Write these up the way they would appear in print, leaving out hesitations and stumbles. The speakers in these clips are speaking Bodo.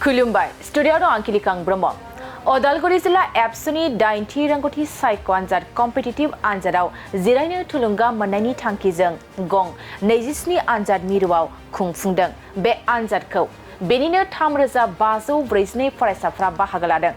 खुलुमबाय स्टुडियाव दं आंखिलिकां ब्रह्म अदालगुरि जिल्ला एबसुनि 80 रोंगौथि सायख' आनजाद कम्पिटिटिभ आनजादाव जिरायनो थुलुंगा मोननायनि थांखिजों गं 27 आनजाद मिरुआव खुंफुंदों। बे आनजादखौ बेनिनो 3542 फरायसाफ्रा बाहागो लादों।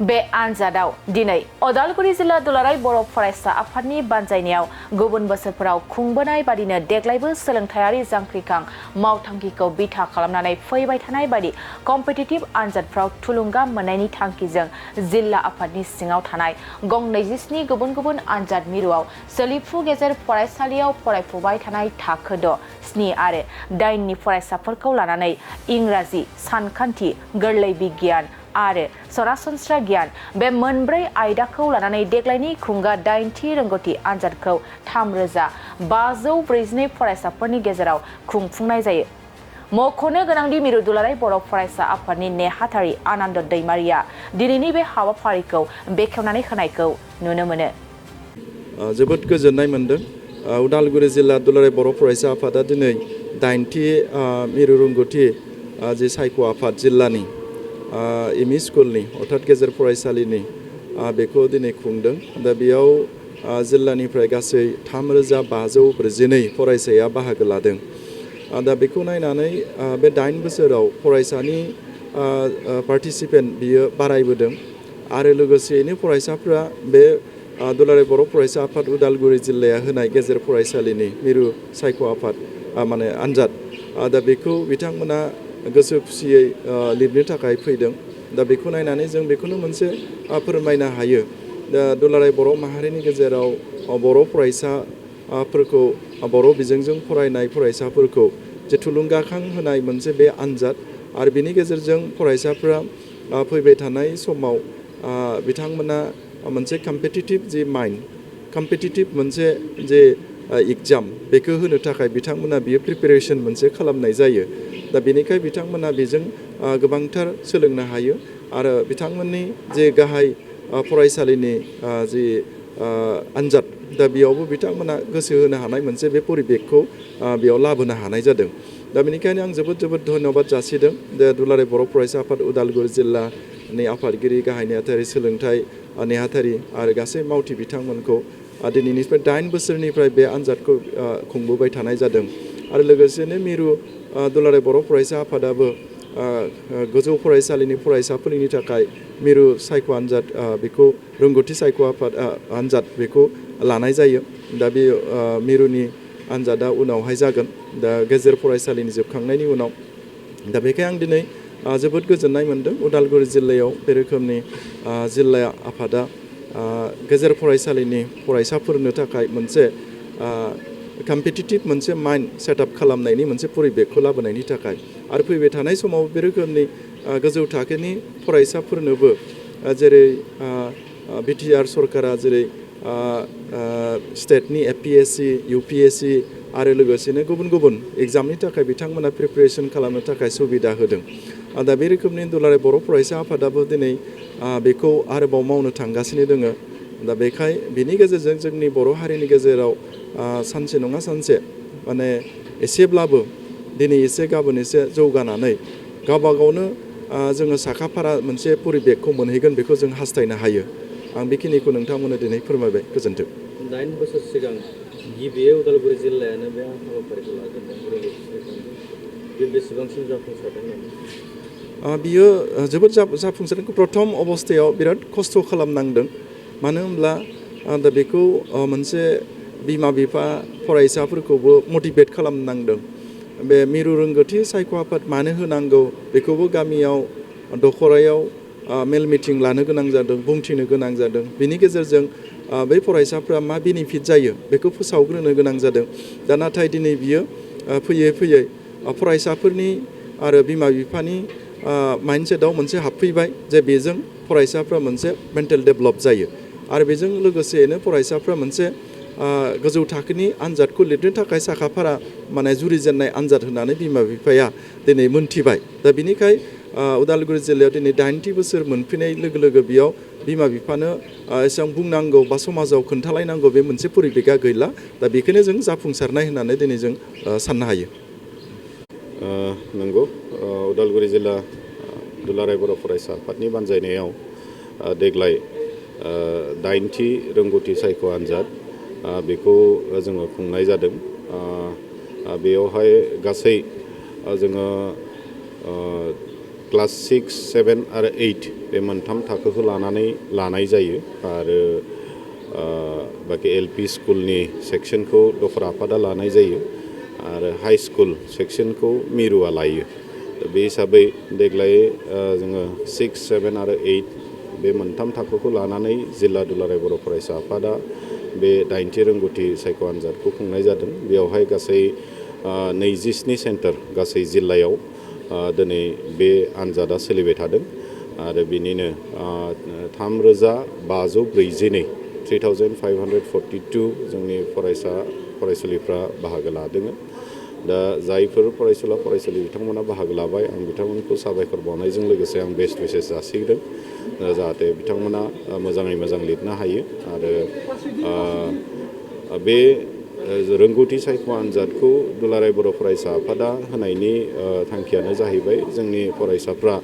बे आनजादाव दिनै अदालगुरि जिल्ला दुलाराय बर' फरायसा आफादनि बानजायनायाव गुबुन बोसोरफोराव खुंबोनाय बादिनो देग्लायबो सोलोंथायारि जांख्रिखां मावथांखिखौ बिथा खालामनानै फैबाय थानाय बायदि कम्पिटिटिभ आनजादफ्राव थुलुंगा मोननायनि थांखिजों जिल्ला आफादनि सिङाव थानाय गं 27 गुबुन गुबुन आनजाद मिरुआव सोलिफु गेजेर फरायसालियाव फरायफुबाय थानाय थाखो 6, 7 आरो 8 नि फरायसाफोरखौ लानानै इंराजि, सानखान्थि, गोरलै बिगियान आरो सरासनस्रा गियान बे मोनब्रै आयदाखौ लानानै देग्लायनि खुंगा 80 रोंगौथि आनजादखौ 3542 फरायसाफोरनि गेजेराव खुंफुंनाय जायो। मख'नो गोनांदि मिरु दुलाराय बर' फरायसा आफादनि नेहाथारि आनन्द दैमारिया दिनैनि बे हाबाफारिखौ बेखेवनानै होनायखौ नुनो मोनो। जोबोद गोजोननाय मोनदों। उदालगुरि जिल्ला दुलाराय बर' फरायसा आफादा दिनै 80 मिरु रोंगौथि जे सायख' आफाद जिल्लानि एमइ स्कुलनि अर्थात गेजेर फरायसालिनि बेखौ दिनै खुंदों। दा बेयाव जिल्लानिफ्राय गासै 3542 फरायसाया बाहागो लादों। दा बेखौ नायनानै बे 8 बोसोराव फरायसानि पार्टिसिपेन्ट बियो बारायबोदों आरो लोगोसेयैनो फरायसाफ्रा बे दुलाराय बर' फरायसा आफाद उदालगुरि जिल्लाया होनाय गेजेर फरायसालिनि मिरु सायख' आफाद माने आनजाद दा बेखौ बिथांमोना गोसो खुसियै लिरनो थाखाय फैदों। दा बेखौ नायनानै जों बेखौनो मोनसे फोरमायनो हायो। दा दुलाराय बर' माहारिनि गेजेराव बर' फरायसाफोरखौ बर' बिजोंजों फरायनाय फरायसाफोरखौ जे थुलुंगाखां होनाय मोनसे बे आनजाद आरो बेनि गेजेरजों फरायसाफ्रा फैबाय थानाय समाव बिथांमोना मोनसे कम्पिटिटिभ जे माइन्ड कम्पिटिटिभ मोनसे जे एग्जाम बेखौ होनो थाखाय बिथांमोना बियो प्रिपेरेसन मोनसे खालामनाय जायो। दा बेनिखाय बिथांमोना बेजों गोबांथार सोलोंनो हायो आरो बिथांमोननि जे गाहाय फरायसालिनि जे आनजाद दा बेयावबो बिथांमोना गोसो होनो हानाय मोनसे बे परिबेकखौ बेयाव लाबोनो हानाय जादों। दा बेनिखायनो आं जोबोद धन्यबाद जासिदों जे दुलाराय बर' फरायसा आफाद उदालगुरि जिल्लानि आफादगिरि गाहाय नेहाथारि सोलोंथाइ नेहाथारि आरो गासै मावथि बिथांमोनखौ दिनैनिफ्राय 8 बोसोरनिफ्राय बे आनजादखौ खुंबोबाय थानाय जादों। आरो लोगोसेनो मिरु दुलाराय बर' फरायसा आफादाबो गोजौ फरायसालिनि फरायसाफोरनि थाखाय मिरु सायख' आनजाद बेखौ रोंगौथि सायख' आफाद आनजाद बेखौ लानाय जायो। दा बे मिरुनि आनजादा उनावहाय जागोन दा गेजेर फरायसालिनि जोबखांनायनि उनाव। दा बेखाय आं दिनै जोबोद गोजोननाय मोनदों उदालगुरि जिल्लायाव बे रोखोमनि जिल्ला आफादा गेजेर फरायसालिनि फरायसाफोरनो थाखाय मोनसे कम्पिटिटिभ मोनसे माइन्ड सेटआप खालामनायनि मोनसे परिबेकखौ लाबोनायनि थाखाय आरो फैबाय थानाय समाव बे रोखोमनि गोजौ थाखोनि फरायसाफोरनोबो जेरै बिटिआर सरकारा जेरै स्टेटनि एपिएससि इउपिएससि आरो लोगोसेनो गुबुन एग्जामनि थाखाय बिथांमोना प्रिपेरेसन खालामनो थाखाय सुबिदा होदों। दा बे रोखोमनि दुलाराय बर' फरायसा आफादाबो दिनै बेखौ आरोबाव मावनो थांगासिनो दङ। दा बेखाय बिनि गेजेरजों जोंनि बर' हारिनि गेजेराव सानसे नङा सानसे माने एसेब्लाबो दिनै एसे गाबोन एसे जौगानानै गावबा गावनो जोङो साखाफारा मोनसे परिबेकखौ मोनहैगोन बेखौ जों हास्थायनो हायो। आं बेखिनिखौ नोंथांमोननो दिनै फोरमायबाय। गोजोन्थों। 9 बोसोर सिगां गिबियै उदालगुरि जिल्लायानो बे हाबाफारिखौ लाजेनदों बे बेसेबांसिम जाफुंसारदों नामा? बियो जोबोद जाफुंसारदों। प्रथम अबस्थायाव बिराद खस्थ' खालामनांदों। मानो होनब्ला दा बेखौ मोनसे बिमा बिफा फरायसाफोरखौबो मटिभेट खालामनांदों। बे मिरु रोंगौथि सायख' आफाद मानो होनांगौ बेखौबो गामियाव दखरायाव मेल मिटिं लानो गोनां जादों, बुंथिनो गोनां जादों। बिनि गेजेरजों बै फरायसाफ्रा मा बेनिफिट जायो बेखौ फोसावग्रोनो गोनां जादों। दा नाथाय दिनै बियो फैयै फरायसाफोरनि आरो बिमा बिफानि माइन्डसेटआव मोनसे हाबफैबाय जे बेजों फरायसाफ्रा मोनसे मेन्टेल डेभेलप जायो आरो बेजों लोगोसेनो फरायसाफ्रा मोनसे गोजौ थाखोनि आनजादखौ लिरनो थाखाय साखाफारा माने जुरिजेननाय आनजाद होनानै बिमा बिफाया दिनै मोनथिबाय। दा बिनिखाय उदालगुरि जिल्लायाव दिनै 80 बोसोर मोनफैनाय लोगो लोगो बेयाव बिमा बिफानो एसेबां बुंनांगौ बा समाजाव खोन्थालायनांगौ बे मोनसे परिबेकआ गैला। दा बेखौनो जों जाफुंसारनाय होननानै दिनै जों साननो हायो। नंगौ उदालगुरि जिल्ला दुलाराय बर' फरायसा आफादनि बानजायनायाव देग्लाय 8थि रोंगौथि सायख' आनजाद बेखौ जोङो खुंनाय जादों। बेयावहाय गासै जोङो क्लास 6, 7 आरो 8 बे मोनथाम थाखोखौ लानानै लानाय जायो आरो बाखि LP स्कुलनि सेक्सनखौ दफरा आफादा लानाय जायो आरो हाई स्कुल सेक्सनखौ मिरुआ लायो। बे हिसाबै देग्लाय जोङो 6, 7 आरो 8 बे मोनथाम थाखोखौ लानानै जिल्ला दुलाराय बर' फरायसा आफादा बे 8थि रोंगौथि सायख' आनजादखौ खुंनाय जादों। बेवहाय गासै 27 सेन्टार गासै जिल्लायाव दिनै बे आनजादा सोलिबाय थादों आरो बिनिनो 3,542 3,542 जोंनि फरायसुलिफ्रा बाहागो लादों। दा जायफोर फरायसुला फरायसुलि बिथांमोना बाहागो लाबाय आं बिथांमोनखौ साबायखर बावनायजों लोगोसे आं बेस्ट विशेस जासिगोन जाहाथे बिथांमोना मोजाङै मोजां लिरनो हायो आरो बे रोंगौथि सायख' आनजादखौ दुलाराय बर' फरायसा आफादा होनायनि थांखियानो जाहैबाय जोंनि फरायसाफ्रा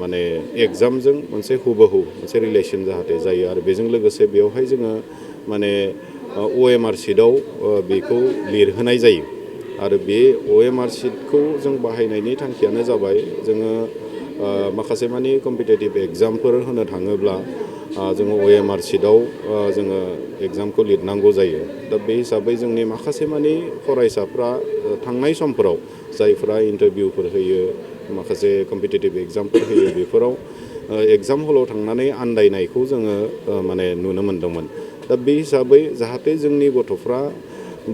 माने एग्जामजों मोनसे हुबहु मोनसे रिलेसन जाहाथे जायो आरो बेजों लोगोसे बेवहाय जोङो माने OMR शीटआव बेखौ लिरहोनाय जायो आरो बे OMR शीटखौ जों बाहायनायनि थांखियानो जाबाय जोङो माखासे मानि कम्पिटिटिभ एग्जामफोर होनो थाङोब्ला जोङो OMR शीटआव जोङो एग्जामखौ लिरनांगौ जायो। दा बे हिसाबै जोंनि माखासे मानि फरायसाफ्रा थांनाय समफोराव जायफ्रा इन्टारभिउफोर होयो माखासे कम्पिटिटिभ एग्जामफोर होयो बेफोराव एग्जाम हलाव थांनानै आन्दायनायखौ जोङो माने नुनो मोन्दोंमोन। दा बे हिसाबै जाहाथे जोंनि गथ'फ्रा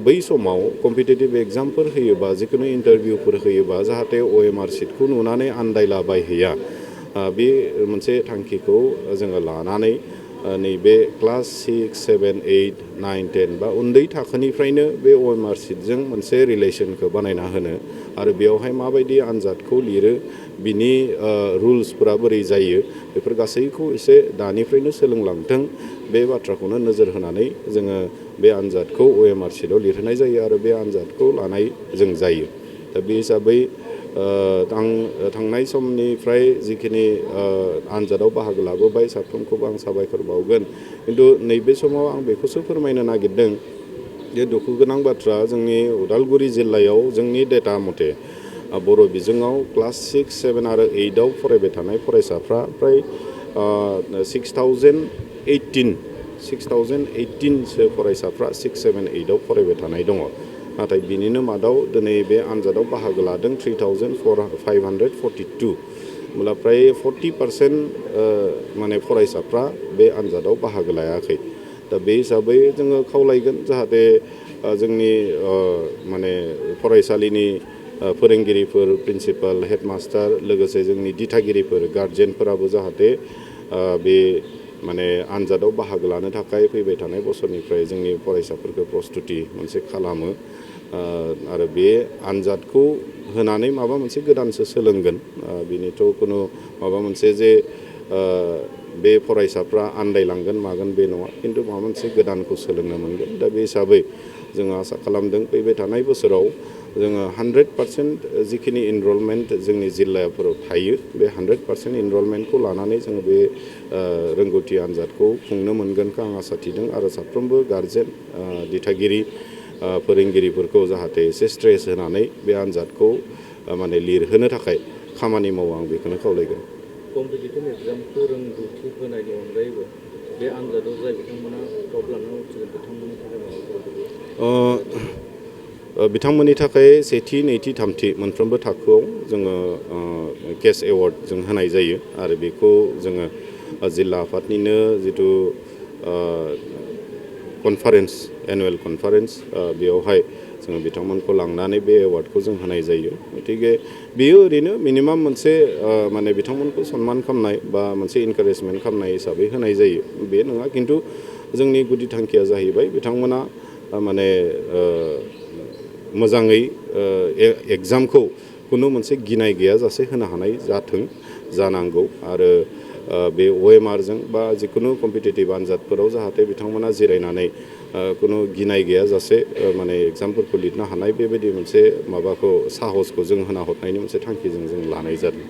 बै समाव कम्पिटिटिभ एग्जामफोर होयोबा जिखुनु इन्टारभिउफोर होयोबा जाहाथे OMR शीटखौ नुनानै आन्दायलाबायहैया बे मोनसे थांखिखौ जोङो लानानै नैबे क्लास 6, 7, 8, 9, 10 बा उन्दै थाखोनिफ्रायनो बे OMR शीटजों मोनसे रिलेसनखौ बानायना होनो आरो बेवहाय माबायदि आनजादखौ लिरो बिनि रुल्सफोरा बोरै जायो बेफोर गासैखौ एसे दानिफ्रायनो सोलोंलांथों बे बाथ्राखौनो नोजोर होनानै जोङो बे आनजादखौ OMR शीटआव लिरहोनाय जायो आरो बे आनजादखौ लानाय जों जायो। दा बे हिसाबै आं थांनाय समनिफ्राय जिखिनि आनजादाव बाहागो लाबोबाय साफ्रोमखौबो आं साबायखर बावगोन। खिन्थु नैबे समाव आं बेखौसो फोरमायनो नागिरदों जे दुखु गोनां बाथ्रा जोंनि उदालगुरि जिल्लायाव जोंनि डेटा मथे बर' बिजोङाव क्लास 6, 7 आरो 8आव फरायबाय थानाय फरायसाफ्रा फ्राय 6,018सो फरायसाफ्रा 6, 7, 8आव फरायबाय थानाय दङ। नाथाय बिनिनो मादाव दिनै बे आनजादाव बाहागो लादों 3,542 होमब्ला फ्राय 40% माने फरायसाफ्रा बे आनजादाव बाहागो लायाखै। दा बे हिसाबै जोङो खावलायगोन जाहाथे जोंनि माने फरायसालिनि फोरोंगिरिफोर प्रिन्सिपाल हेडमास्टार लोगोसे जोंनि दिथागिरिफोर गार्जेनफोराबो जाहाथे बे माने आनजादाव बाहागो लानो थाखाय फैबाय थानाय बोसोरनिफ्राय जोंनि फरायसाफोरखौ प्रस्तुति मोनसे खालामो आरो बे आनजादखौ होनानै माबा मोनसे गोदानसो सोलोंगोन बिनिथ' कुनु माबा मोनसे जे बे फरायसाफ्रा आन्दायलांगोन मागोन बे नङा खिन्थु माबा मोनसे गोदानखौ सोलोंनो मोनगोन। दा बे हिसाबै जोङो आसा खालामदों फैबाय थानाय बोसोराव जोङो 100% जिखिनि इनरलमेन्ट जोंनि जिल्लाफोराव थायो बे 100% इनरलमेन्टखौ लानानै जोङो बे रोंगौथि आनजादखौ खुंनो मोनगोनखौ आं आसा थिदों आरो साफ्रोमबो गार्जेन दिथागिरि फोरोंगिरिफोरखौ जाहाथे एसे स्ट्रेस होनानै बे आनजादखौ माने लिरहोनो थाखाय खामानि मावो आं बेखौनो खावलायगोन। कम्पिटिटिभ एग्जामखौ रोंगौथि होनायनि अनगायैबो बे आनजादाव जाय बिथांमोना टप लानानै उथ्रिगोन बिथांमोननि थाखाय माबाफोर बिथांमोननि थाखाय सेथि नैथि थामथि मोनफ्रोमबो थाखोआव जोङो केस एवार्ड जों होनाय जायो आरो बेखौ जोङो जिल्ला आफादनिनो जिथु कनफारेन्स एनुवेल कनफारेन्स बेयावहाय जोङो बिथांमोनखौ लांनानै बे एवार्डखौ जों होनाय जायो। गतिके बेयो ओरैनो मिनिमाम मोनसे माने बिथांमोनखौ सनमान खालामनाय बा मोनसे इनकारेजमेन्ट खालामनाय हिसाबै होनाय जायो बे नङा खिन्थु जोंनि गुदि थांखिया जाहैबाय बिथांमोना माने मोजाङै एग्जामखौ खुनु मोनसे गिनाय गैयाजासे होनो हानाय जानांगौ आरो बे OMRजों बा जिखुनु कम्पिटिटिभ आनजादफोराव जाहाथे बिथांमोना जिरायनानै खुनु गिनाय गैयाजासे माने एग्जामफोरखौ लिरनो हानाय बेबायदि मोनसे माबाखौ साहसखौ जों होना हरनायनि मोनसे थांखिजों जों लानाय जादों।